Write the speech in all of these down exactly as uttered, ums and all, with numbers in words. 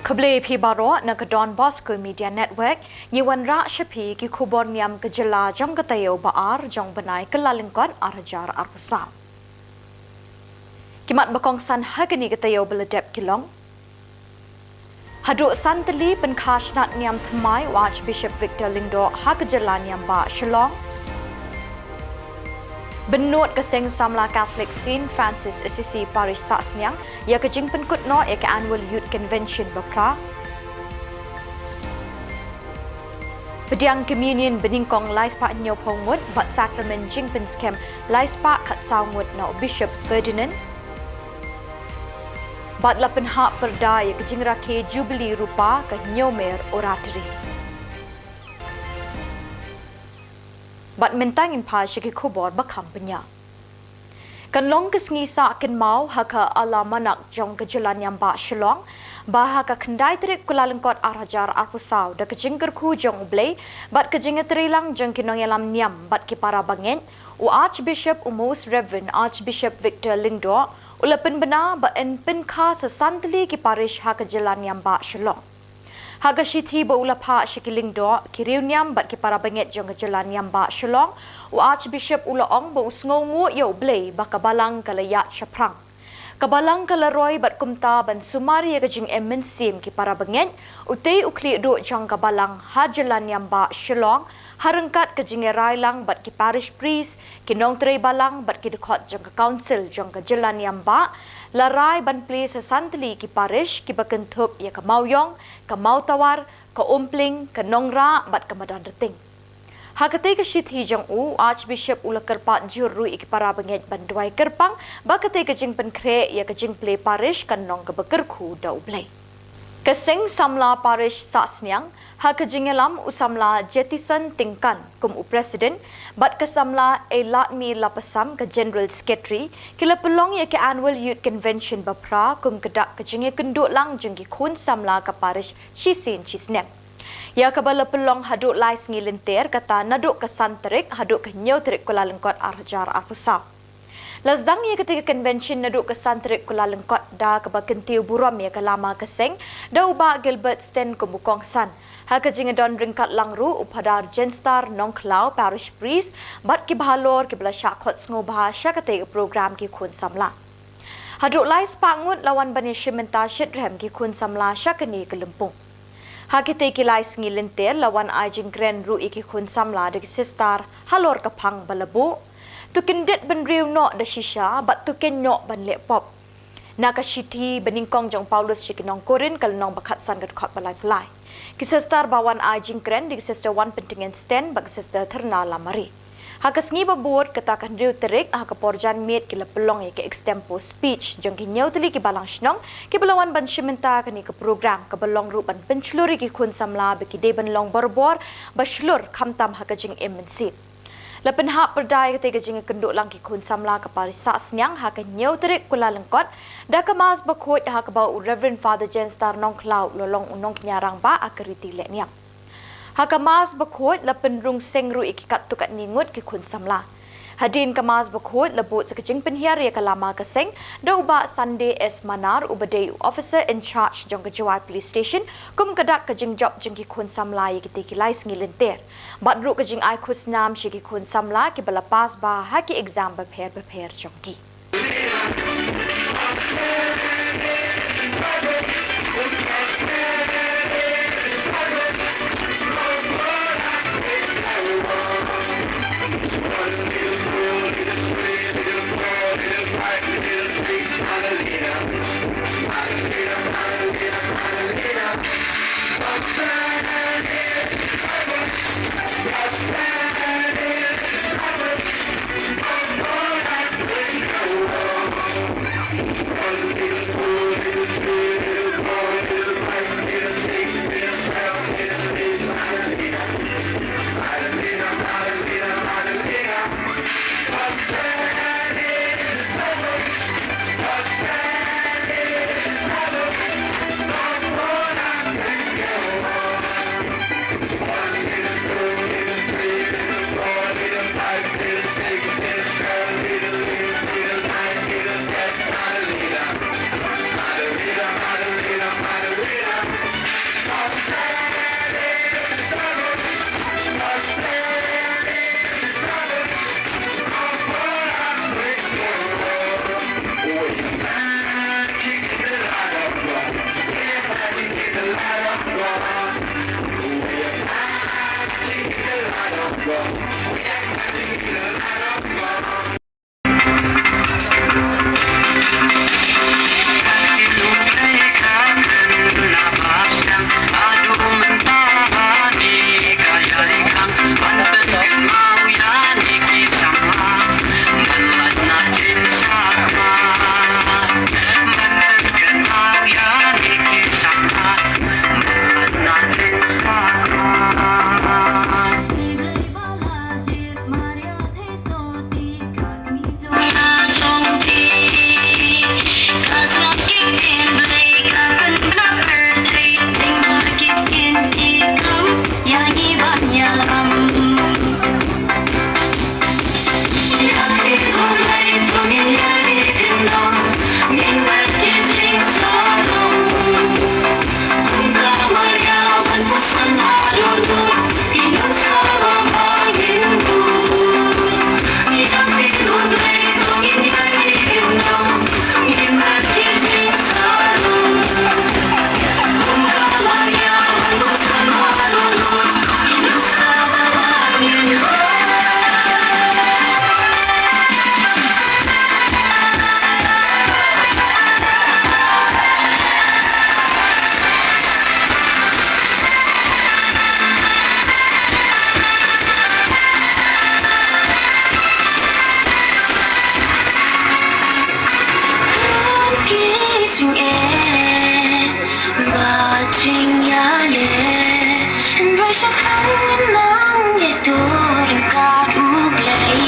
Khublei phi baroh na ka Don Bosco Media Network, ngi wanrah sha phi ki khubor niam ka jylla jong ka taïew ba ar jong u bnai Kyllalyngkot ar hajar arphew saw. Ki mat ba kongsan ha kane ka taïew ba la dep ki long: Haduh san tylli pynkha shnat niam thymmai u Archbishop Victor Lyngdoh ha ka jylla niam bah Shillong. Bynnud ka seng samla Catholic Saint Francis Assisi Parish Sahsniang ïa ka jingpynkut noh ïa ka Annual Youth Convention ba phra. Pdiang Communion banyngkong lai spah hynñiewphew ngut bad Sakramen jingpynskhem lai spah khatsaw ngut na u Bishop Ferdinand. Bad la pynhap pyrda ïa ka jingrakhe Jubilee Rupa ka Hynñiewmer Oratory. Bad mynta ngin phai sha ki khubor ba kham bniah. Kan long ka sngi sah kynmaw ha ka Alamanak jong ka jylla niam bah Shillong, ba ha ka khyndai tarik Kyllalyngkot ar hajar arphew saw da ka jingkyrkhu jong U Blei bad ka jingïatreilang jong ki nongïalam niam bad ki para bangeit, u Archbishop, u Most Reverend Archbishop Victor Lyngdoh u la pynbna ba yn pynkha sa san tylli ki parish ha ka jylla niam bah Shillong. Ha ka shithi ba u la phah sha ki lyngdoh, ki riewniam bad ki para bangeit jong ka jylla niam bah Shillong, u Archbishop u la ong ba u sngewnguh ïa U Blei ba ka balang ka la ïaid shaphrang. Ka balang ka la roi bad kumta ban sumar ïa ka jingim mynsiem ki para bangeit, utei u khlieh duh jong ka balang ha jylla niam bah Shillong, ha ryngkat ka jingïarai lang bad ki parish priest, ki nongtrei balang bad ki dkhot jong ka council jong ka jylla niam bah, la rai ban plie sa san tylli ki parish kiba kynthup ïa ka Mawïong, ka Mawtawar, ka Umpling, ka Nongrah bad ka Madanrting. Ha katei ka shithi jong u, u Archbishop u la kyrpad jur ruh ïa ki para bangeit ban duwai kyrpang ba katei ka jingpynkhreh ïa ka jingplie parish kan long kaba kyrkhu da U Blei. Ka seng samla parish Sahsniang, ha ka jingïalam u samla Jetison Tyngkan kum u president bad ka samla Eiladmi Lapasam ka general secretary, ki la pynlong ïa ka Annual Youth Convention ba phra kum ka dak ka jingïakynduh lang jong ki khun samla ka parish shisien shisnem, ïa kaba la pynlong haduh lai sngi lynter, kata naduh ka san tarik haduh ka hynñiew tarik Kyllalyngkot ar hajar arphew saw. La sdang ïa katei ka convention naduh ka san tarik Kyllalyngkot da kaba kyntiew burom ïa ka lama ka seng da u Bah Gilbert Sten kum u kongsan. Ha ka jingïadon ryngkat lang ruh u Phadar Jenstar Nongkhlaw, parish priest, bad kiba halor kiba la shah khot sngewbha sha katei ka program ki khun samla. Haduh lai spah ngut la wan ban ïashim bynta shitrhem ki khun samla sha kane ka lympung. Ha kitei ki lai sngi lynter la wan ai jingkren ruh ïa ki khun samla da ki sister halor ka phang ba la buh: To kyndit bynriew noh da shisha bad to kynnoh ban leh pop. Na ka shithi banyngkong jong u Paulus sha ki nong Korinth ka lynnong ba khatsan ka dkhot ba laiphew lai. Ki sister ba wan ai jingkren dei ki Sister Wanpyntngen Sten bad ki Sister Thyrna Lamare. Ha ka sngi ba bud, kata ka hynriew tarik, ha ka por janmiet ki la pynlong ïa ka extempore speech jong ki hynñiew tylli ki balang shnong kiba la wan ban shim bynta kane ka program, kaba long ruh ban pynshlur ïa ki khun samla ba ki dei ban long barabor ba shlur khamtam ha ka jingim mynsiem. La pynhap pyrda ïa katei ka jingïakynduh lang ki khun samla ka parish Sahsniang ha ka hynñiew tarik Kyllalyngkot da ka Mass bakhuid ha kaba u Reverend Father Jenstar Nongkhlaw u la long u nongkñia rangbah ha ka riti lehniam. Ha ka Mass bakhuid la pynrung seng ruh ïa ki katto katne ngut ki khun samla. Hadien ka Mass bakhuid la bud sa ka jingpynhiar ïa ka lama ka seng da u Bah Sunday S Manar uba dei u officer in charge jong ka Jowai Police Station kum ka dak ka jingjop jong ki khun samla ïa kitei ki lai sngi lynter. Bad ruh ka jingai khusnam sha ki khun samla kiba la pass bha ha ki exam bapher bapher jong ki. Ki jingeh bad jingïaleh, hynrei shakhan nang ïa to ryngkat U Blei.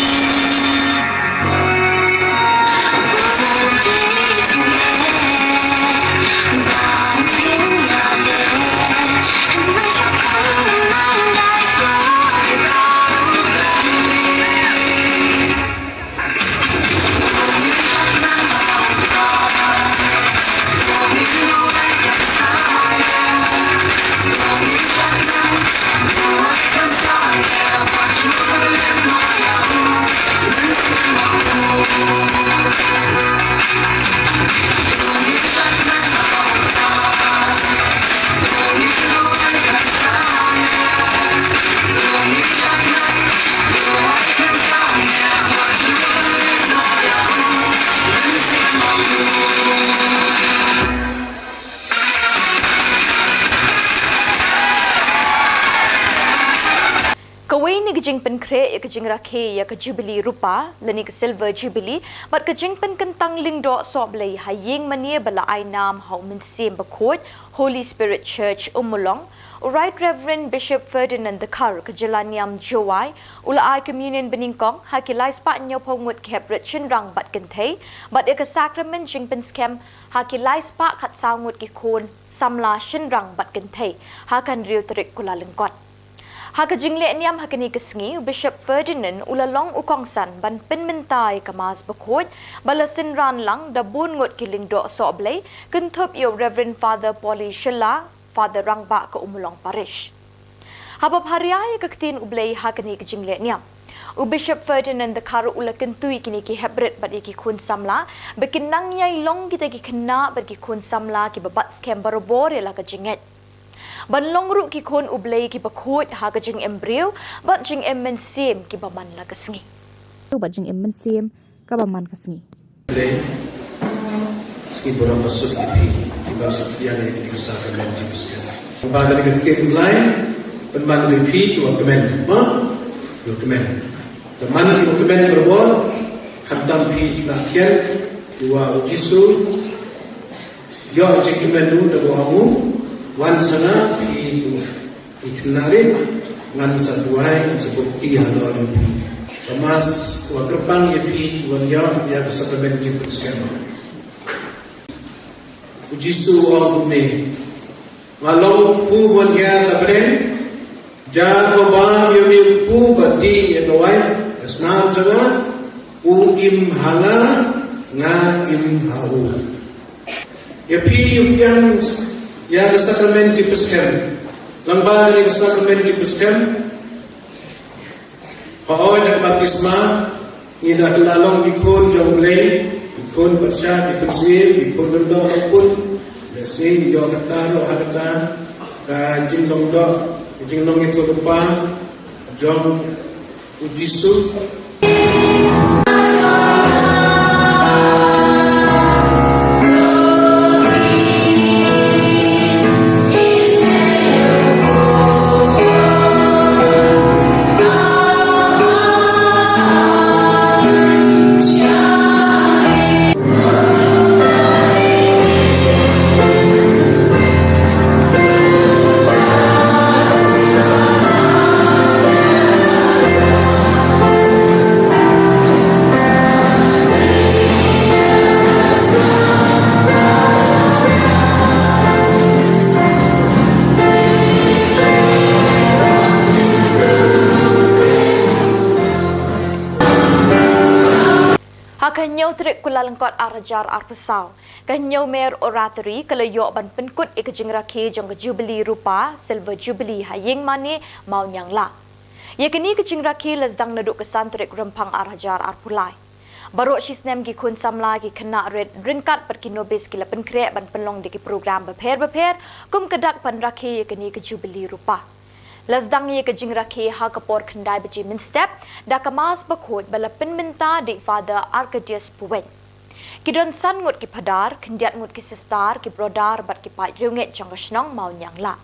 Ki jingeh bad jingïaleh, hynrei shakhan nang ïa to ryngkat U Blei. Kawei na ki jingpynkhreh ïa ka jingrakhe ïa ka Jubilee Rupa lane ka Silver Jubilee bad ka jingpynkyntang lyngdoh sohblei ha ïing mane ba la ai nam ha U Mynsiem Bakhuid, Holy Spirit Church, Ummulong, u Right Reverend Bishop Ferdinand Dkhar ka jylla niam Jowai u la ai communion banyngkong ha ki laispah hynñiewphew ngut ki heprit shynrang bad kynthei bad ïa ka sakramen jingpynskhem ha ki laispah khatsaw ngut ki khun samla shynrang bad kynthei ha ka hynriew tarik Kyllalyngkot. Ha ka jingleh niam ha kane ka sngi, u Bishop Ferdinand u la long u kongsan ban pynmynta ïa ka Mass Bakhuid ba la synran lang da bun ngut ki lyngdoh sohblei, kynthup ïa u Reverend Father Polly Shylla, Father Rangbah ka Ummulong Parish. Haba pharia ïa ka ktien U Blei ha kane ka jingleh niam, u Bishop Ferdinand Dkhar u la kyntu ïa kine ki heprit bad ïa ki khun samla ba kin nang ïai long kita ki khynnah bad ki khun samla kiba bat skhem barabor ïa la ka jingngeit, ban long ruh ki khun U Blei kiba khuid ha ka jingim briew bad jingim mynsiem kiba man la ka sngi. Bad jingim mynsiem kaba man ka sngi. Blei, sngi burom basuk ïa phi, phi ban saphriang ïa kane ka sakramen jingpyskhem. Ba kane ka ktien U Blei, pynban ïa phi, ïa u kmen, ha? Ïa u kmen. Te man ïa u kmen barabor, khamtam phi khynnah khian, ïa u Jisu, ïoh jingkmen u da ba ong u, wan sa nga phi, ïa u Ki khynnah rit, ngan sa duwai, ngan sa bukti halor jong phi. Ka Mass, wa kyrpang ïa phi, wan ïoh, ïa ka sakramen jingpynshitom. U Jisu u ong kumne, nga long u kpu ban hiar la bneng, jar ba bam ïa une u kpu bad dih ïa ka waiñ, ka snam jong nga, u im ha nga, nga im ha u. Ïa phi ïa u pdiang ïa ka sakramen jingpynshitom. Lyngba kane ka sakramen jingpynshitom, hooid ha ka baptisma, ngi la kylla long ki khun jong U Blei, ki khun patsha, ki khun syiem, ki khun lyngdoh, ki khun. Lehse ïoh kata ruh ha kata ka jinglong doh, ka jinglong ïathuhlypa jong U Jisu. Ha ka hynñiew tarik Kyllalyngkot ar hajar arphew saw, ka Hynñiewmer Oratory ka la ïoh ban pynkut ïa ka jingrakhe jong ka Jubilee Rupa, Silver Jubilee ha Ïingmane, Mawniangla. Ïa kane ka jingrakhe la sdang naduh ka san tarik Rymphang ar hajar arphew lai. Baroh shi snem ki khun samla, ki khynnah rit ryngkat bad ki nobis ki la pynkhreh ban pynlong da ki program bapher bapher kum ka dak ban rakhe ïa kane ka Jubilee Rupa. La sdang ïa ka jingrakhe ha ka por khyndai baje mynstep da ka Mass Bakhuid ba la pynmynta da i Father Arcadius Puwein. Ki don san ngut ki phadar, khyndiat ngut ki sister, ki brother bad ki paid riewngeit jong ka shnong Mawniangla.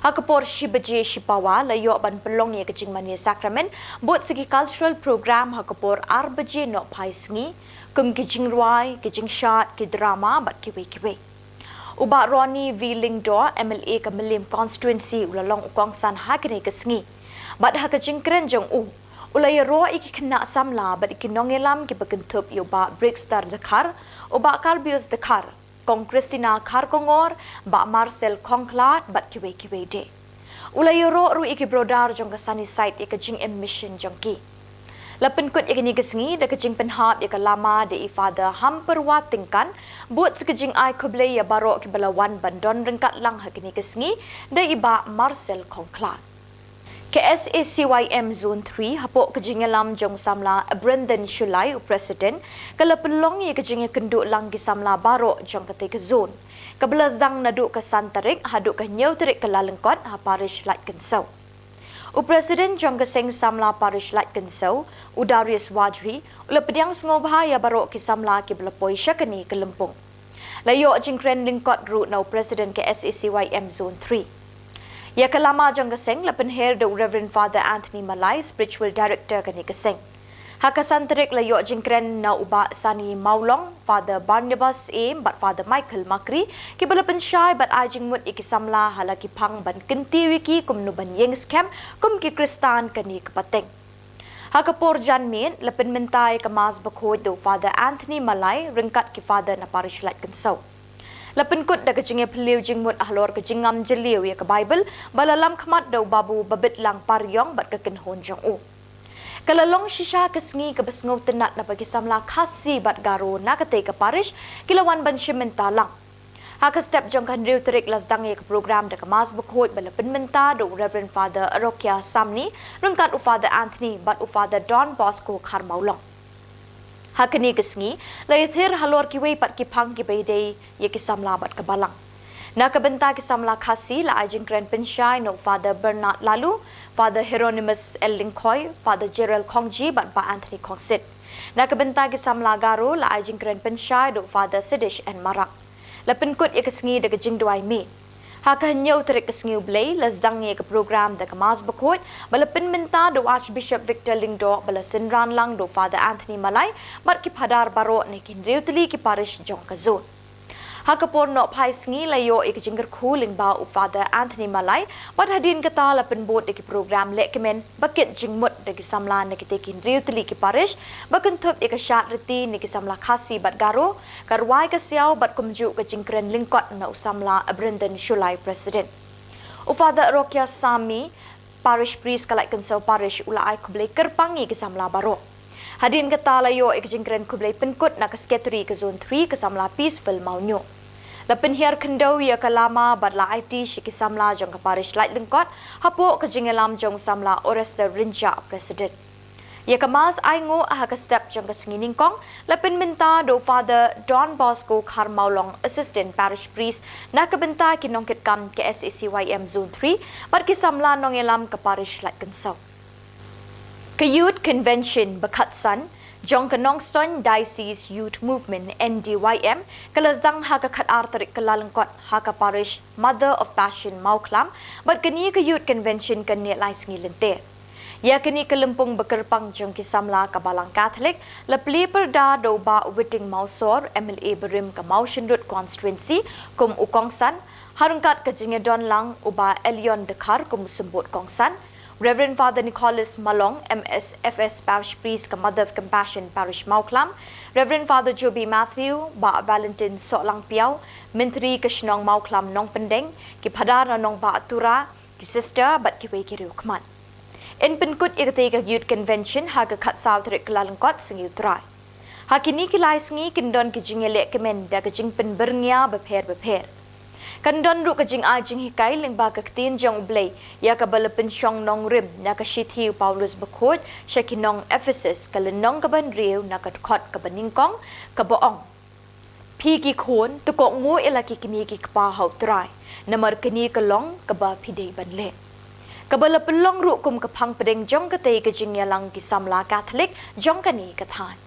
Ha ka por shi baje shipawa la ïoh ban pynlong ïa ka jingmane sakramen bad sa ki cultural program ha ka por ar baje nohphai sngi, kum ki jingrwai, ki jingshad, ki drama bad kiwei kiwei. U Bah Ronnie V Lyngdoh, M L A ka Mylliem Constituency, u la long u kongsan ha kane ka sngi. Bad ha ka jingkren jong u, u la ïaroh ïa ki khynnah samla bad ïa ki nongïalam kiba kynthup ïa u Bah Brixter Dkhar, u Bah Karbius Dkhar, Kong Christina Kharkongor, Bah Marcel Khongkhlad bad kiwei kiwei de. U la ïaroh ruh ïa ki brother jong ka Sunnyside ïa ka jingim mission jong ki. La pynkut ïa kane ka sngi da ka jingpynhap ïa ka lama da i Father Hamperwa Tyngkan, bad sa ka jingai khublei ïa baroh kiba la wan ban don ryngkat lang ha kane ka sngi da i Bah Marcel Khongkhlad. Ka S A C Y M Zone three, hapoh ka jingïalam jong u samla Brendan Shullai, u President, ka la pynlong ïa ka jingïakynduh lang ki samla baroh jong katei ka zone, kaba la sdang naduh ka san tarik haduh ka hynñiew tarik Kyllalyngkot ha Parish Laitkynsew. U President jong ka Seng Samla Parish Laitkynsew, u Darius Wadri, u la pdiang sngewbha ïa baroh ki samla kiba la poi sha kane ka lympung. La ïoh jingkren lyngkot ruh na u President ka S A C Y M Zone three. Ïa ka lama jong ka seng la pynher da u Reverend Father Anthony Malai, Spiritual Director kane ka seng. Ha ka san tarik la ïoh jingkren na u Bah Sani Mawlong, Father Barnabas Syiem bad Father Michael Makri, kiba la pynshai bad ai jingmut ïa ki samla ha la ki phang ban kyntiew ïa ki kumno ban ïeng skhem kum ki Khristan kane ka pateng. Ha ka por janmiet, la pynmynta ïa ka Mass Bakhuid da u Father Anthony Malai, ryngkat ki Father na Parish Laitkynsew. La pynkut da ka jingïaphylliew jingmut halor ka jingngam jylliew ïa ka Baibl, ba la lam khmat da u Babu Babitlang Pariong bad ka kynhun jong u. Ka la long shisha ka sngi kaba sngewtynnat naba ki samla Khasi bad Garo na katei ka parish ki la wan ban shim bynta lang. Ha ka step jong ka hynriew tarik la sdang ïa ka program da ka Mass Bakhuid ba la pynmynta da u Reverend Father Arokia Samni, ryngkat u Father Anthony bad u Father Don Bosco Kharmawlong. Ha kane ka sngi, la ïathir halor kiwei pat ki phang kiba ïadei ïa ki samla bad ka balang. Na ka bynta ki samla Khasi la ai jingkren pynshai na u Father Bernard Laloo, Father Hieronymus L Lyngkhoi, Father Gerald Khongji bad Bah Anthony Khongsit. Na ka bynta ki samla Garo la ai jingkren pynshai da u Father Sidish N Marak. La pynkut ïa ka sngi da ka jingduwai miet. Ha ka hynñiew tarik ka sngi U Blei, la sdang ïa ka program da ka Mass Bakhuid, ba la pynmynta da u Archbishop Victor Lyngdoh, ba la synran lang da u Father Anthony Malai bad ki phadar baroh na ki hynriew tylli ki parish jong ka zone. Ha ka por nohphai sngi la ïoh ïa ka jingkyrkhu lyngba u Father Anthony Malai, bad hadien kata la pynbud ïa ki program lehkmen ba kit jingmut da ki samla na kitei ki hynriew tylli ki parish, ba kynthup ïa ka shad riti na ki samla Khasi bad Garo, ka rwai ka siaw bad kumjuh ka jingkren lyngkot na u samla Brendan Shullai, President. U Father Arokia Samni, Parish Priest ka Laitkynsew Parish, u la ai khublei kyrpang ïa ki samla baroh. Hadien kata la ïoh ïa ka jingkren khublei pynkut na ka Secretary ka Zone three ka samla Peaceful Mawñiuh. La pynhiar khyndew ïa ka lama bad la aiti sha ki samla jong ka Parish Laitlyngkot, hapoh ka jingïalam jong u samla Orester Rynjah, President. Ïa ka Mass ainguh ha ka step jong ka sngi nyngkong, la pynmynta da u Father Don Bosco Kharmawlong, Assistant Parish Priest, na ka bynta ki nongkitkam ka S A C Y M Zone three, bad ki samla nongïalam ka Parish Laitkynsau. Ka Youth Convention ba khatsan, jong ka Nongstoiñ Diocese Youth Movement, N D Y M, ka la sdang ha ka khatar tarik Kyllalyngkot, ha ka Parish Mother of Passion Mawkhlam, bad kane ka Youth Convention kan neh lai sngi lynter. Ïa kane ka lympung ba kyrpang jong ki samla ka Balang Katholik, la plie pyrda da u Bah Witing Mawsor, M L A barim ka Mawshynrut Constituency, kum u kongsan, ha ryngkat ka jingïadon lang u Bah Elion Dkhar kum u symbud kongsan, Reverend Father Nicholas Malong, M S F S Parish Priest ka Mother of Compassion Parish Mawkhlam, Reverend Father Joby Matthew, Bah Valentine Sohlangpiaw, Myntri ka shnong Mawkhlam Nongpyndeng, ki phadar na Nongbah Tura, ki sister bad kiwei ki riewkhmat. Yn pynkut ïa katei ka Youth Convention ha ka khatsaw tarik Kyllalyngkot, sngi U Trai. Ha kine ki lai sngi kin don ki jingïalehkmen da ka jingpynbyrngia bapher bapher. Kan don ruh ka jingai jinghikai lyngba ka Ktien jong U Blei, ïa kaba la pynshong nongrim na ka Shithi u Paulus Bakhuid sha ki nong Ephesus, ka lynnong kaba hynriew, na ka dkhot kaba nyngkong, kaba ong: Phi ki khun, to kohnguh ïa la ki kmie ki kpa ha U Trai, namar kane ka long kaba phi dei ban leh. Kaba la pynlong ruh kum ka phang pdeng jong katei ka jingïalang ki samla Katholik jong kane ka thaiñ.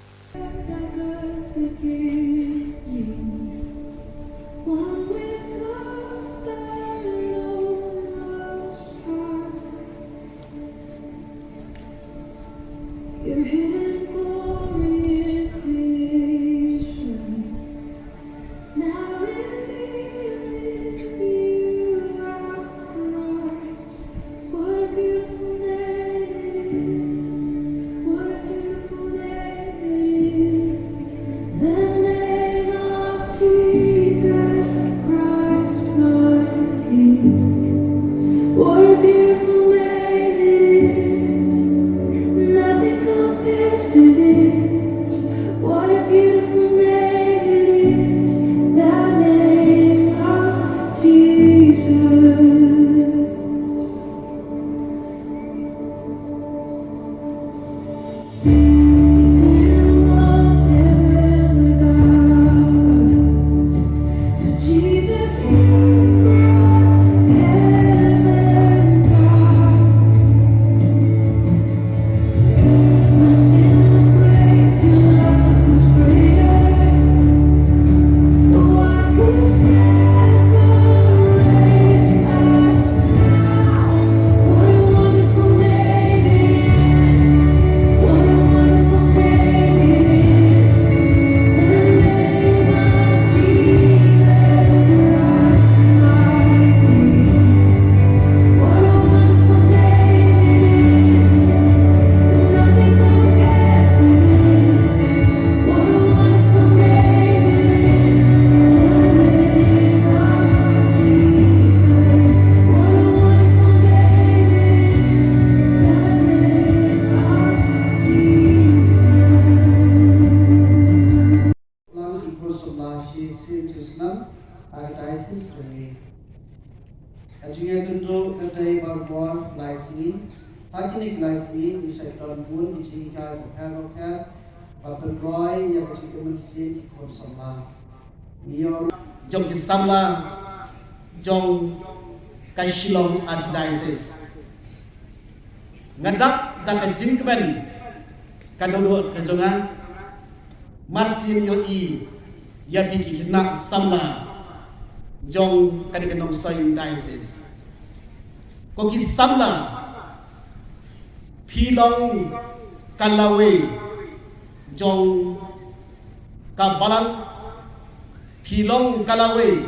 Chisnam, ha ka diocese jong ngi. Ka jingïakynduh ka dei barabor lai sngi. Ha kine ki lai sngi ngi sa don bun ki jinghikai bapher bapher ba pynroi ïa ka jingim mynsiem ki khun samla. Ngi ïoh jong ki samla jong ka Shillong Archdiocese. Nga dap da ka jingkmen ka dohnud ka jong nga. Mar sien ïohi ïa phi ki khynnah samla jong kane ka Nongstoiñ Diocese. Ko ki samla, phi long ka lawei jong ka balang, phi long ka lawei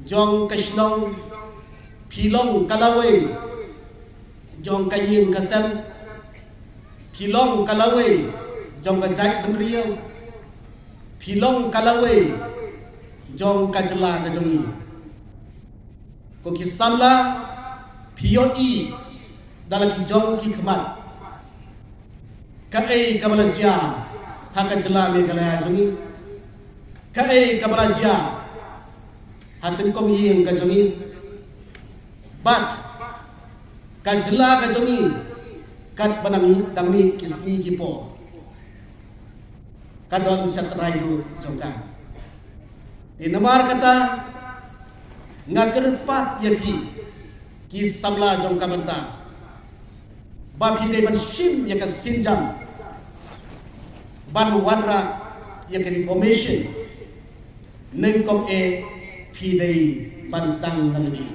jong ka shnong, phi long ka lawei jong ka ïing ka sem, phi long ka lawei jong ka jaitbynriew, phi long ka lawei jong ka jylla ka jong ngi. Ko ki samla, phi ïohi da la ki jong ki khmat kaei kaba la jia ha ka jylla Meghalaya jong ngi, kaei kaba la jia ha tyngkong ïing ka jong ngi, bad ka jylla ka jong ngi katba nang dang mih ki sngi ki por, ka don shatrai ruh jong ka. Te namar kata nga kyrpad ïa phi ki samla jong ka bynta ba phi dei ban shim ïa ka sienjam ban wanrah ïa ka reformation, nyngkong eh phi dei ban sdang na lade.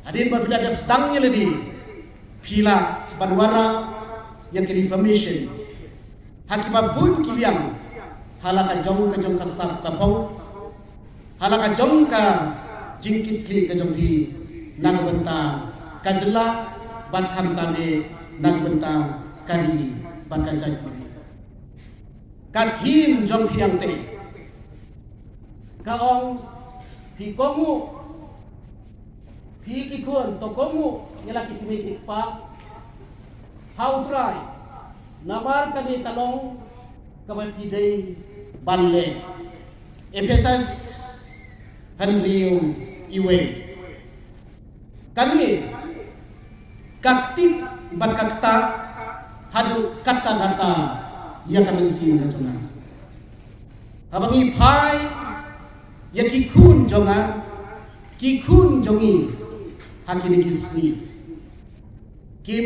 Hadien ba phi la dep sdang ïa lade, phi lah ban wanrah ïa ka reformation ha kiba bun ki liang, ha la ka jong ka jong ka sap ka phong, ha la ka jong ka jingkitkhlieh ka jong phi na ka bynta ka jylla, bad khamtam eh na ka bynta ka ri bad ka jaitbynriew. Ka theme jong phi hangtei ka ong, phi kohnguh, phi ki khun, to kohnguh ïa la ki kmie ki kpa ha U Trai, namar kane ka long kaba phi dei ban leh. Ephesus hynriew, wei. Kane ka ktit bad ka ktah haduh katta katta ïa ka mynsiem ka jong nga. Haba ngi phai ïa ki khun jong nga, ki khun jong ngi ha kine ki sngi, kim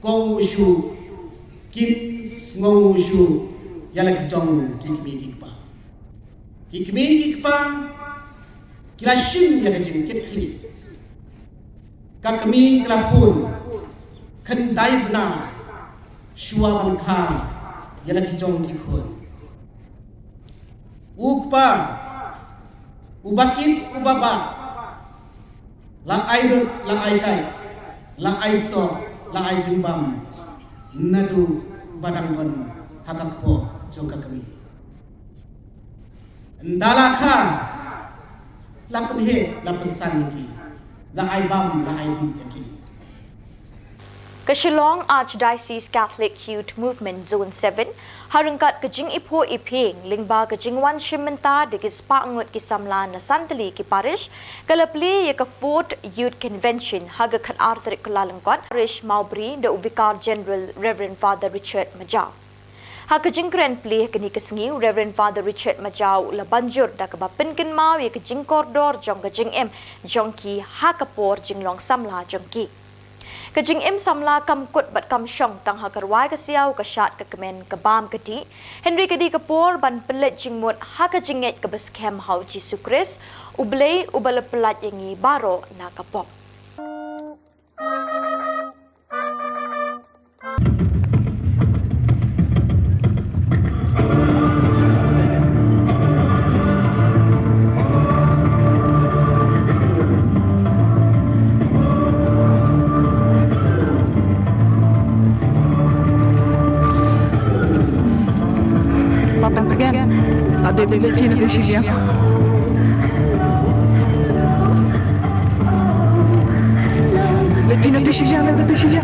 kohnguh shuh, kim sngewnguh shuh ïa la ki jong ki kmie ki kpa. Ki kmie ki kpa ki la shim ïa ka jingkitkhlieh. Ka kmie ka la pun khyndai bnai shuwa ban kha ïa la ki jong ki khun. U kpa uba kit uba bah la ai lut, la ai kai, la ai soh, la ai jingbam naduh ba dang don ha ka kpoh jong ka kmie. Ynda la kha, la pynheh, la pynsan ïa ki, la ai bam, la ai bih ïa ki. Ka Shillong Archdiocese Catholic Youth Movement Zone seven, ha ryngkat ka jingiphuh iphieng lyngba ka jingwan shim bynta da ki spah ngut ki samla na san tylli ki parish, ka la plie ïa ka Fourth Youth Convention ha ka khatar tarik Kyllalyngkot, Parish Mawbri, da u Vicar General Reverend Father Richard Majaw. Ha ka jingkren plie ha kane ka sngi, u Reverend Father Richard Majaw u la ban jur da kaba pynkynmaw ïa ka jingkordor jong ka jingim jong ki ha ka por jinglong samla jong ki. Ka jingim samla kam kut bad kam shong tang ha ka rwai ka siaw, ka shad ka kmen, ka bam ka dih, hynrei ka dei ka por ban pynleit jingmut ha ka jingngeit kaba skhem ha U Jisu Khrist, U Blei uba la pyllait ïa ngi baroh na ka pop. Papa, again. Ada, ada, ada, ada, ada, ada. Lagi nanti sini, nanti sini.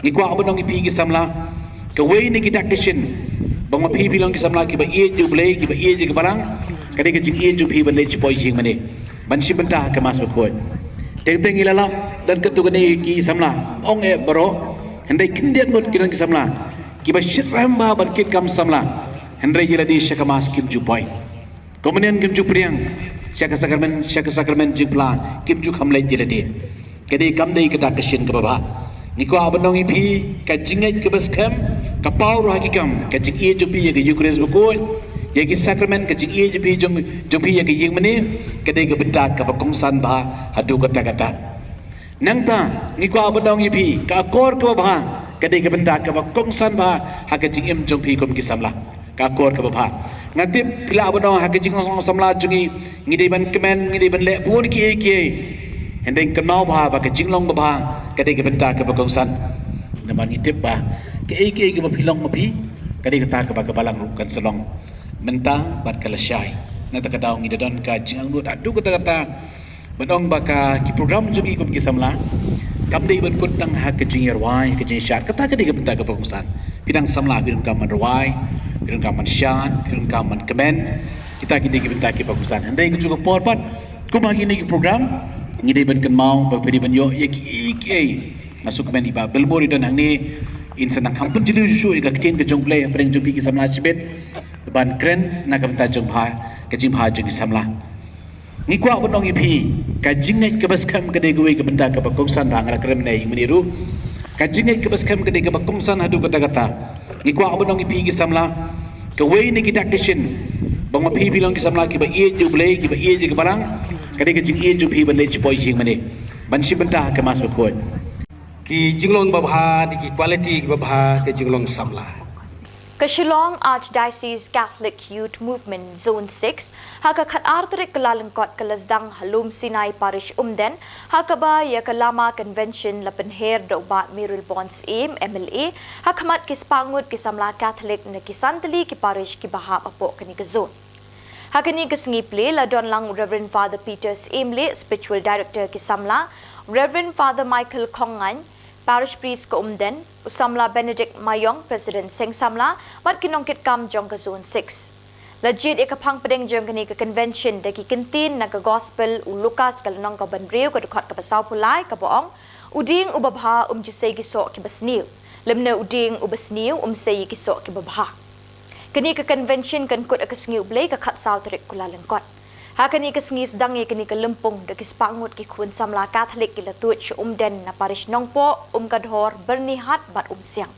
Ngi kwah ban ong ïa phi ki samla, kawei na ki dak ki shin ba ma phi phi long ki samla kiba ïeit ïa U Blei, kiba ïeit ïa ka balang, ka dei ka jingïeit jong phi ban leit shapoh ïing mane, ban shim bynta ha ka Mass bakhuid. Teng teng ïa la lap, don katto katne ki samla, ong eh baroh, hynrei khyndiat ngut ki don ki samla kiba shyrkhei bha ban kit kam samla, hynrei ïa lade sha ka Mass kim ju poi. Komunion kim ju pdiang, sha ka sakramen, sha ka sakramen jingphla kim ju kham leit ïa lade. Ka dei kam dei kata ka shin kaba bha. Ngi kwah ban ong ïa phi, ka jingngeit kaba skhem ka paw ruh ha ki kam, ka jingïeit jong phi ïa ka Eucharist bakhuid, ïa ki sakramen, ka jingïeit jong phi jong, jong phi ïa ka ïing mane, ka dei ka bynta kaba kongsan bha haduh katta katta. Nangta ngi kwah ban ong ïa phi, ka akor kaba bha ka dei ka bynta kaba kongsan bha ha ka jingim jong phi kum ki samla. Ka akor kaba bha. Nga tip phi lah ban ong ha ka jinglong samla jong ngi, ngi dei ban kmen, ngi dei ban leh bun kiei kiei. Hynrei kynmaw bha ba ka jinglong babha ka dei ka bynta kaba kongsan. Namar ngi tip ba kaei kaei kaba phi long ma phi, ka dei kata kaba ka balang ruh kan sa long mynta bad ka lashai. Na kata ka daw ngi da don ka jingangnud haduh katta katta ban ong ba ka ki program jong ngi kum ki samla kam dei ban kut tang ha ka jingïarwai, ka jingshad. Kata ka dei ka bynta kaba kongsan. Phi dang samla phi donkam ban rwai, phi donkam ban shad, phi donkam ban kmen. Kita ki dei ki bynta kiba kongsan. Hynrei kajuh ka por pat, kum ha kine ki program, ngi dei ban kynmaw ba phi dei ban ïoh ïa kiei kiei. Nga sngewkmen i Bah Bilmur i don hangne, in sa nang kham pynjulor shuh ïa ka ktien ka jong U Blei hapdeng jong phi ki samla shibit, ban kren na ka bynta jong bha, ka jingbha jong ki samla. Ngi kwah ban ong ïa phi, ka jingngeit kaba skhem ka dei kawei ka bynta kaba kongsan bha, nga la kren mynne ïa mynne ruh. Ka jingngeit kaba skhem ka dei kaba kongsan haduh katta katta. Ngi kwah ban ong ïa phi ki samla, kawei na ki dak ki shin ba ma phi phi long ki samla kiba ïeit ïa U Blei, kiba ïeit ïa ka balang, ka dei ka jingïeit jong phi ban leit shapoh ïing mane, ban shim bynta ha ka Mass bakhuid. Ki jinglong babha, ki quality babha, ki jinglong samla. Ka Shillong Archdiocese Catholic Youth Movement Zone six, ha ka khatar tarik Kyllalyngkot ka la sdang ha Lum Sinai Parish Umden, ha kaba ïa ka Lama Convention la pynher da u Bah Mayralborn Syiem, M L A, ha khmat ki spah ngut ki samla Catholic na ki san tylli ki parish kiba hap hapoh kane ka zone. Ha kane ka sngi plie la don lang u Reverend Father Peter Syiemlieh, Spiritual Director ki samla, Reverend Father Michael Khongngaiñ, Parish Priest ka Umden, u samla Benedict Maiong, President Seng Samla, bad ki nongkitkam jong ka Zone six. La jied ïa ka phang pdeng jong kane ka convention da ki kyntien na ka Gospel u Lukas ka lynnong kaba hynriew ka dkhot kaba sawphew lai kaba ong, u dieng uba bha um ju sei ki soh kiba sniew, lymne u dieng uba sniew um sei ki soh kiba bha. Kane ka convention kan kut ha ka sngi U Blei ka khatsaw tarik Kyllalyngkot. Ha kane ka sngi sdang ïa kane ka lympung da ki spah ngut ki khun samla Catholic ki la tuid sha Umden na parish Nongpoh, Umkadhor, Byrnihat bad Umsiang.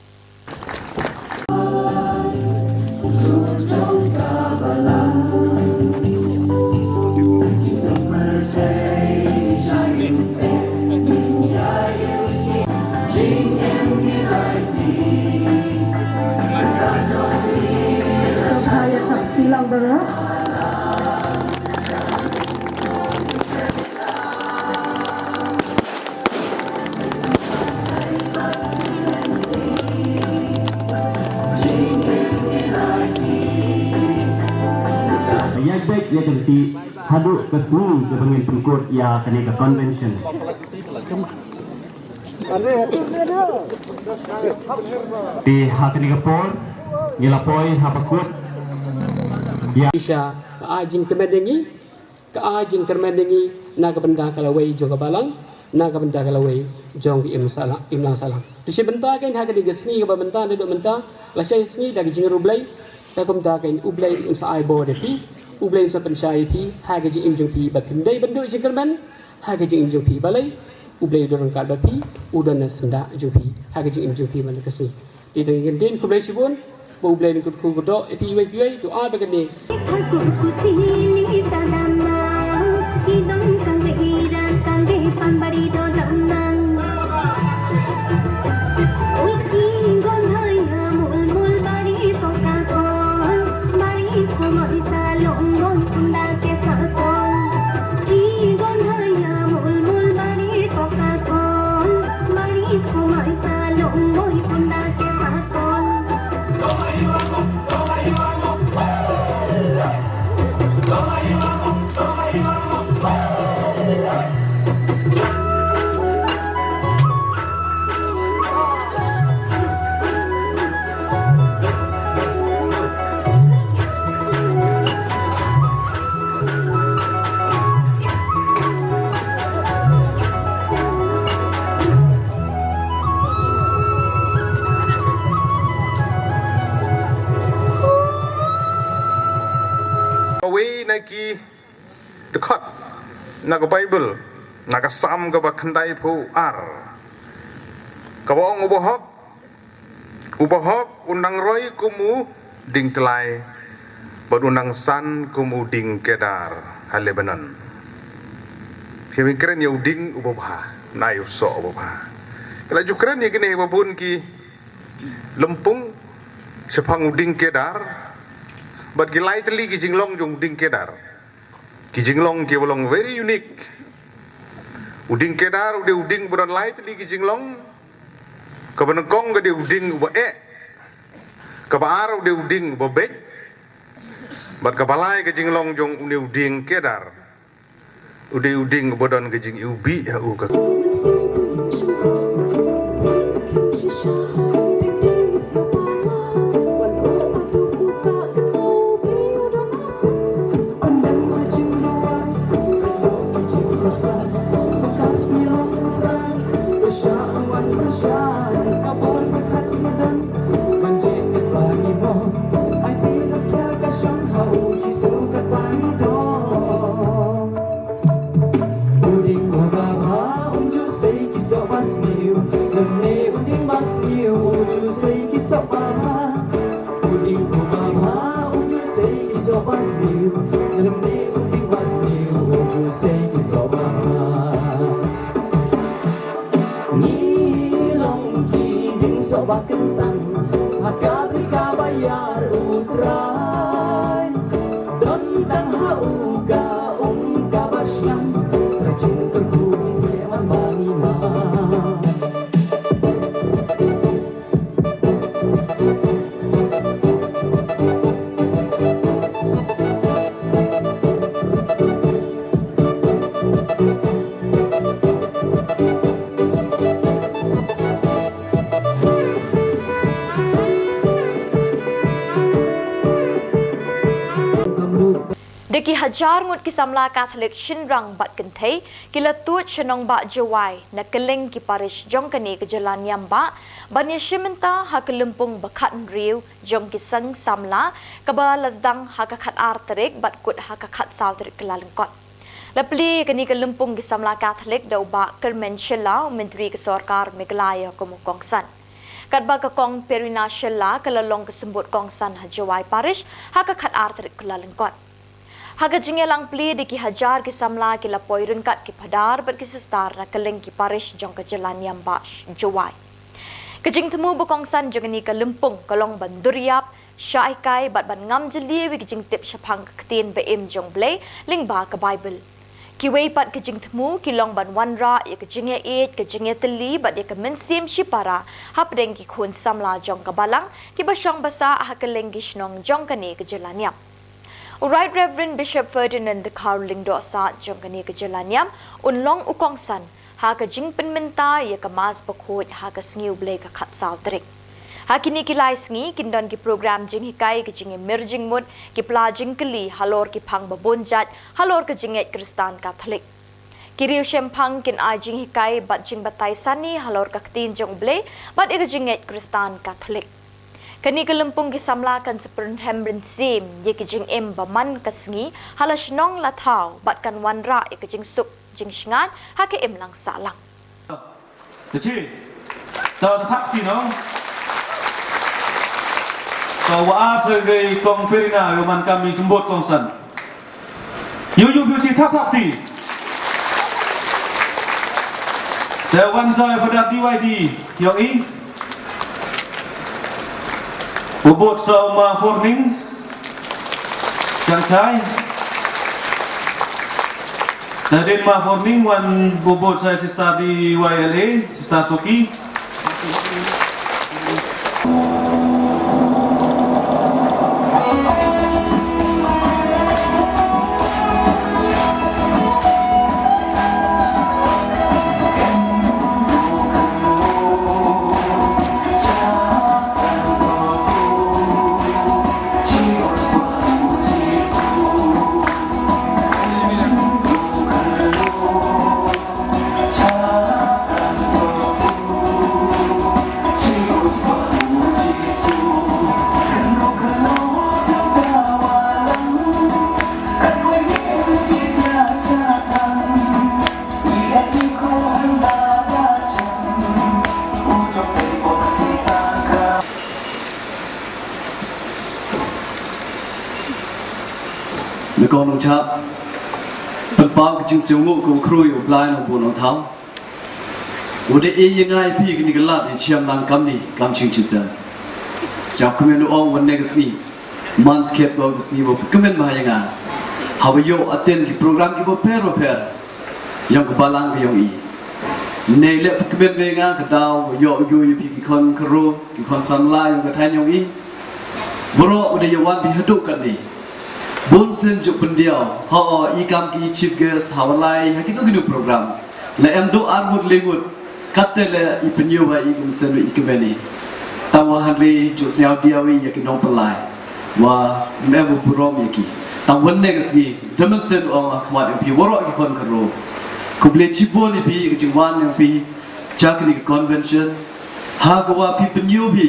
Ïa bad ïa ka lynti haduh ka sngi kaba ngin pynkut ïa kane ka convention. Te ha kane ka por ngi la poi ha ba kut ïa. Shisha ka ai jingkmen ïa ngi, ka ai jingkyrmen ïa ngi na ka bynta ka lawei jong ka balang, na ka bynta ka lawei jong ka imlang sahlang, imlang sahlang. Te shi bynta kein ha kane ka sngi kaba mynta, naduh mynta lashai sngi da ka jingïaroh U Blei, da kumta kein U Blei un sa ai bor ïa phi, U Blei un sa pynshai ïa phi ha ka jingim jong phi, ba phim dei ban duh jingkyrmen ha ka jingim jong phi. Balei? U Blei u don ryngkat bad phi, u don na syndah jong phi ha ka jingim jong phi man ka sngi. Te tang ïa ka ktien, khublei shibun, ba U Blei un kyrkhu kyrdoh ïa phi iwei pa iwei, to ai ba kane. Wei na ki dkhot na ka Baibl, na ka Salm kaba khyndaiphew ar, kaba ong, u bahok, u bahok un nang roi kum u dieng tyllai, bad un nang san kum u dieng kedar ha Lebanon. Phi ïa kren ïa u dieng uba bha, na ïa u soh uba bha. Ki la ju kren ïa kine ba bun ki lympung shaphang u dieng kedar, bad ki lai tylli ki jinglong jong u dieng kedar. Ki jinglong kiba long very unique. U dieng kedar u dei u dieng ba don lai tylli ki jinglong. Kaba nyngkong ka dei u dieng uba eh. Kaba ar u dei u dieng uba beit. Bad kaba lai ka jinglong jong une u dieng kedar, u dei u dieng uba don ka jingiwbih ha u ka. U dieng uba bha un ju sei ki soh ba sniew, lymne u dieng ba sniew un ju sei ki soh ba bha. U dieng uba bha un ju sei ki soh ba sniew, lymne u dieng ba sniew un ju sei ki soh ba bha. Ngi long ki dieng soh ba kyntang ha ka bri kaba ïar U Trai. Don tang ha u ka um kaba shngiang, Trai jingkyrkhu heh man ba ngi ma. Da ki hajar ngut ki samla Katholik shynrang bad kynthei ki la tuid sha nongbah Jowai na kylleng ki parish jong kane ka jylla niam bah ban ïashim bynta ha ka lympung ba khathynriew jong ki seng samla, kaba la sdang ha ka khatar tarik bad kut ha ka khatsaw tarik Kyllalyngkot. La plie ïa kane ka lympung ki samla Katholik da u Bah Kyrmen Shylla, u Myntri ka Sorkar Meghalaya kum u kongsan. Katba ka Kong Perina Shylla ka la long ka symbud kongsan ha Jowai Parish ha ka khatar tarik Kyllalyngkot. Ha ka jingïalang plie da ki hajar ki samla ki la poi ryngkat ki phadar bad ki sistar na kylleng ki parish jong ka jylla niam bah Jowai. Ka jingthmu ba kongsan jong kane ka lympung ka long ban durïap, shah hikai bad ban ngam jylliew ïa ki jingtip shaphang ka ktien ba im jong U Blei lyngba ka Baibl. Kiwei pat ki jingthmu ki long ban wanrah ïa ka jingïaieit, ka jingïatylli bad ïa ka mynsiem shipara hapdeng ki khun samla jong ka balang kiba shong ba sah ha kylleng ki shnong jong kane ka jylla niam. U Right Reverend Bishop Ferdinand Dkhar Lyngdoh Saad jong kane ka jylla niam un long u kongsan ha ka jingpynmynta ïa ka Mass Bakhuid ha ka sngi U Blei ka khatsaw tarik. Ha kine ki lai sngi kin don ki program jinghikai, ki jingïamir jingmut, ki pla jingkylli halor ki phang ba bun jait halor ka jingngeit Khristan Katholik. Ki riewshemphang kin ai jinghikai bad jingbatai sani halor ka ktien jong U Blei bad ïa ka jingngeit Khristan Katholik. Kane ka lympung ki samla kan sa pynrhem rynsim ïa ki jingim ba man ka sngi ha la shnong la thaw bad kan wanrah ïa ka jingsuk jingshngaiñ ha ka imlang sahlang. Te chi. Te thap kti no. Te wa ar sa ka Kong Perina, ïa man kam i symbud kongsan. Yu yu phi chi thap thap kti. Te wan sa Father D Y D, ïoh i. U bud sa Ma Forning. Chang chai. Nadin Ma Forning wan bubut sa Sister D Y L A, Sister Soki. Na kong nang chap, pynpaw ka jingsngewnguh ka u khrui u Blai nang bu nang thaw. U da e ïa nga ïa phi kani ka lad ïa chiam lang kamni kam ching chingsem. Sñiaw kmen u ong wan ne ka sngi. Man skhet ko ka sngi ba kmen ba ha ïa nga. Haba ïoh attend ki program ki ba pher ba pher. Yong ka balang ka yong i. Ne lep kmen ba ïa nga ka daw ïoh ïoh ïa phi ki khon karo ki khon samla yong ka thaiñ yong i. Bro u da ïa wan phi haduh katni. Bun sien juk pyndiaw ha o i kam ki chief guest ha walai ha kino kino program. La em duh ar ngut le ngut. Katte le i pynïoh ba i kum sien i kmen i. Tang wa hanri juk sñiaw diaw i ïa ki nongpynlai. Wa em u burom ïa ki. Tang wan ne ka sngi da mynsiem ong ha khmat ïa phi waroh ki khon karo. Khublei chibun ïa phi ïa ka jingwan ïa phi. Cha kani ka convention. Ha ka wa phi pynïoh phi.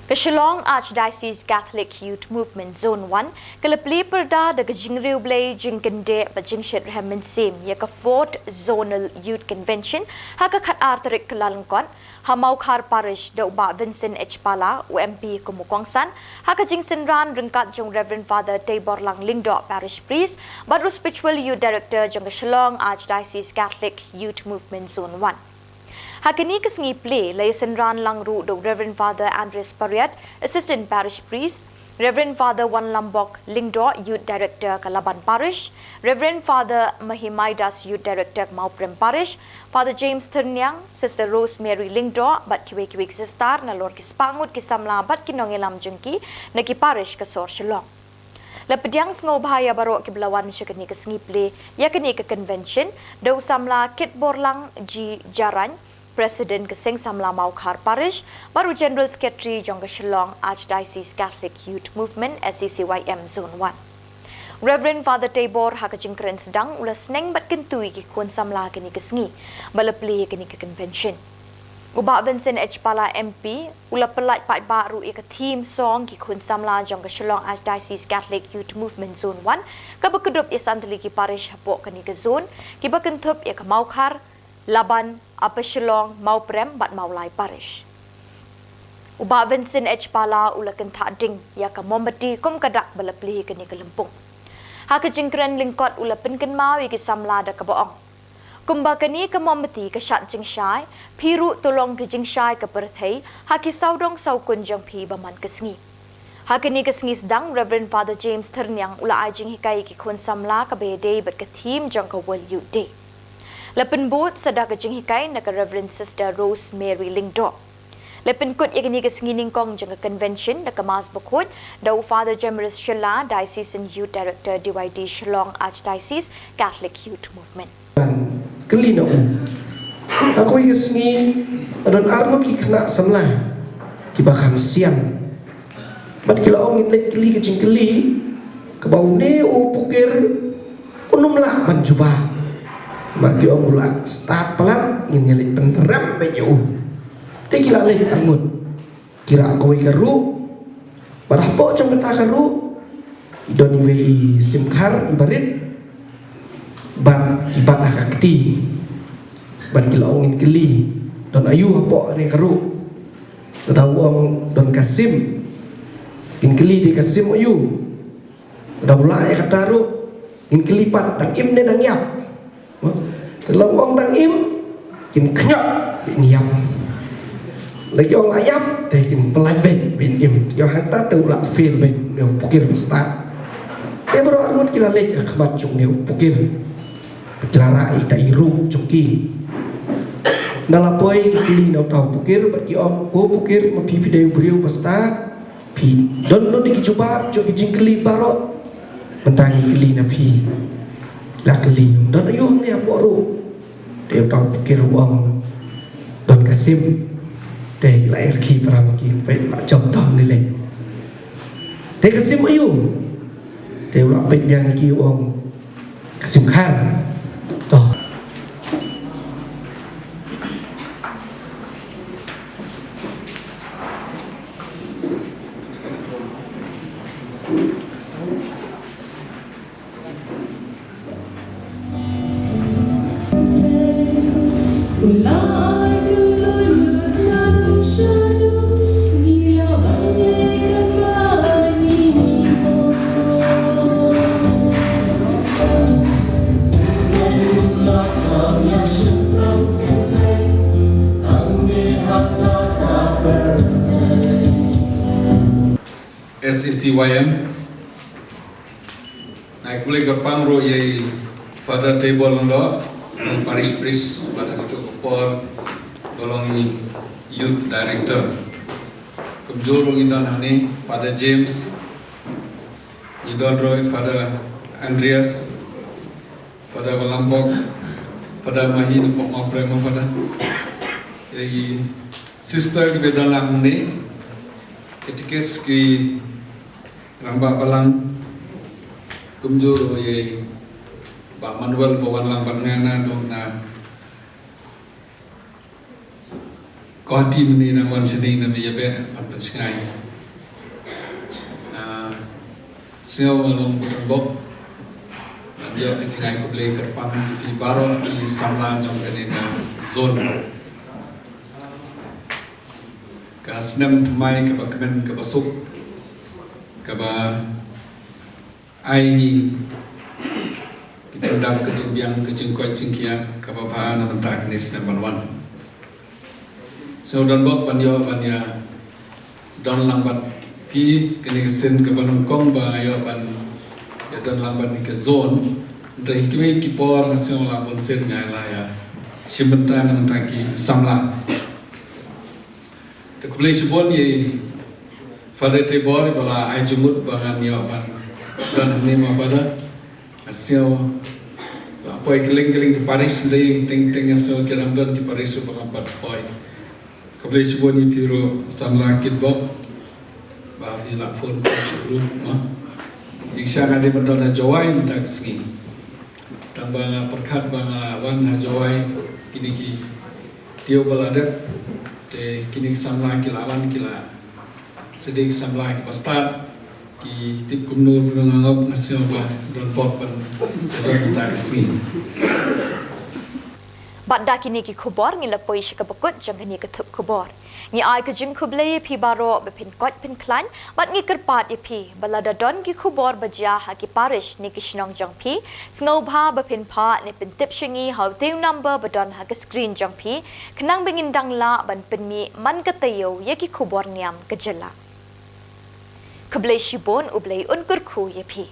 Ka Shillong Archdiocese Catholic Youth Movement Zone one ka la plie pyrda da ka jingriewblei, jingkyndit bad jingshitrhem mynsiem ïa ka Fourth Zonal Youth Convention ha ka khatar tarik Kyllalyngkot ha Mawkhar Parish da u Bah Vincent H Pala, u M P kum u kongsan, ha ka jingsynran ryngkat jong Reverend Father Teiborlang Lyngdoh, Parish Priest bad u Spiritual Youth Director jong ka Shillong Archdiocese Catholic Youth Movement Zone one. Ha kani ka sngi plie la ïasynran lang ruh da u Reverend Father Andres Pariat, Assistant Parish Priest, Reverend Father Wanlambok Lyngdoh, Youth Director ka Laban Parish, Reverend Father Mahimaidas, Youth Director ka Mawprem Parish, Father James Thyrniang, Sister Rosemary Lyngdoh bad kiwei kiwei ki sister nalor ki spah ngut ki samla bad ki nongïalam jong ki na ki parish ka sor Shillong. La pdiang sngewbha ïa baroh kiba la wan sha kane ka sngi plie ïa kane ka convention da u samla Kitborlang G Jarain, President ka Seng Samla Mawkhar Parish, bad u General Secretary jong ka Shillong Archdiocese Catholic Youth Movement, S C C Y M Zone one. Reverend Father Teibor ha ka jingkren sdang u la sneng bad kyntu ïa ki khun samla kane ka sngi ba la plie ïa kane ka convention. U Bah Vincent H Pala M P u la pyllait paidbah ruh ïa ka theme song ki khun samla jong ka Shillong Archdiocese Catholic Youth Movement Zone one kaba kdup ïa san tylli ki parish hapoh kane ka zone kiba kynthup ïa ka Mawkhar, Laban, Upper Shillong, Mawprem bad Mawlai Parish. U Bah Vincent H Pala u la kynthah ding ïa ka mombati kum ka dak ba la plie ïa kane ka lympung. Ha ka jingkren lyngkot u la pynkynmaw ïa ki samla da kaba ong, kumba kane ka mombati ka shad jingshai, phi ruh to long ki jingshai ka pyrthei ha ki sawdong sawkun jong phi ba man ka sngi. Ha kane ka sngi sdang, Reverend Father James Thyrniang u la ai jinghikai ïa ki khun samla kaba ïadei bad ka theme jong ka World Youth Day. La pynbud sa da ka jinghikai na ka Reverend Sister Rosemary Lyngdoh. La pynkut ïa kane ka sngi nyngkong jong ka convention da ka Mass Bakhuid da u Father Jemrus Shylla, Diocesan Youth Director D Y D Shillong Archdiocese Catholic Youth Movement. Kylli na u. Ha kawei ka sngi ka don arngut ki khynnah samla kiba kham siang. Bad ki la ong ngin leit kylli ka jingkylli kaba une u pukir un ym lah ban jubab. Namar ki ong u la stad palat ngin ïa leit pynrem beit ïa u. Te ki la leit arngut. Ki rah kawei ka ruh. Bad hapoh jong kata ka ruh i don iwei i simkhar iba rit. Bad i bat ha ka kti. Bad ki la ong ngin kylli don aïu hapoh kane ka ruh. Lada u ong don ka sim, ngin kylli te ka sim aïu. Lada u lah ïa kata ruh, ngin kylli pat dang im ne dang ïap. Te lada u ong dang im, ngin khñiot ba in ïap. Lada u ong la ïap, Kin pynlait beit, ban im. Ïa hangta te u la fail beit, une u pukir ba stad. Te baroh arngut ki la leit ha khmat jong une u pukir. Ki la rah ïa kita i ruh jong ki. Nda la poi ki kylli na uta u pukir, bad ki ong, "Ko pukir, ma phi phi dei u briew ba stad? Phi don noh ïa ki jubab jong ki jingkylli baroh?" Mynta ngin kylli na phi. La kylli, "Don aiu hangne hapoh ruh?" Te uta u pukir u ong, "Don ka sim." Te la ïarkhie para ma ki, "Peit, la jop to hangne lei." "Te ka sim aiu?" Te u la peit biang ïa ki u ong, "Ka sim khar." To. S A C Y M. Nga ai khublei kyrpang ruh ïa i Father Teibor Lyngdoh, u parish priest, bad ha kajuh ka por ba long i youth director. Kumjuh ruh ngi don hangne Father James, ngi don ruh Father Andreas, Father Balangbok, Father Mahi, na pok ma prem Father. Ïa i sister kiba don lang hangne, katekis ki Rangbah Balang, kumjuh ruh ïa i Bah Manuel ba wan lang bad nga naduh na Guwahati mynne, nang wan shane na Mawbei ban pynshngaiñ. Nga sngew ba long donbok ban ïoh ka jingai khublei kyrpang ïa phi baroh ki samla jong kane ka zone. Ka snem thymmai kaba kmen kaba suk, kaba ai ngi ka jingdap, ka jingbiang, ka jingkoit jingkhiah kaba bha na mynta kane snem ban wan. Sngewdon bok ban ïoh ban ïa don lang bad phi kane ka sien kaba nyngkong ba nga ïoh ban ïa don lang bad kane ka zone. Hynrei kiwei ki por nga sngew la bun sien nga la ïa shim bynta na mynta ki samla. Te khublei shibun ïa i Father Teibor ba la ai jingmut ba ngan ïoh ban don hangne ma Father. Nga sngew la poi kylleng kylleng ki parish, hynrei teng teng nga sngew ki dang don ki parish ruh ba ngam pat poi. Khublei shibun ïa phi ruh samla kitbok ba phi la phone ko sha group ma. Jingshisha nga dei ban don ha Jowai mynta ka sngi. Tang ba nga pyrkhat ba nga wan ha Jowai, kine ki taïew ba la dep, te kine ki samla ki la wan, ki la sdang, ki samla kiba stad, ki tip kumno kumno nga ngop, nga sngew ba don bok ban don mynta ka sngi. Bad da kine ki khubor ngi la poi sha kaba kut jong kane ka thup khubor. Ngi ai ka jingkhublei ïa phi baroh ba phin koit phin khlaiñ, bad ngi kyrpad ïa phi ba lada don ki khubor ba jia ha ki parish ne ki shnong jong phi, sngewbha ba phin phah ne pyntip sha ngi ha utei u number ba don ha ka screen jong phi, khnang ba ngin dang lah ban pynmih man ka taïew ïa ki khubor niam ka jylla. Khublei shibun, U Blei un kyrkhu ïa phi.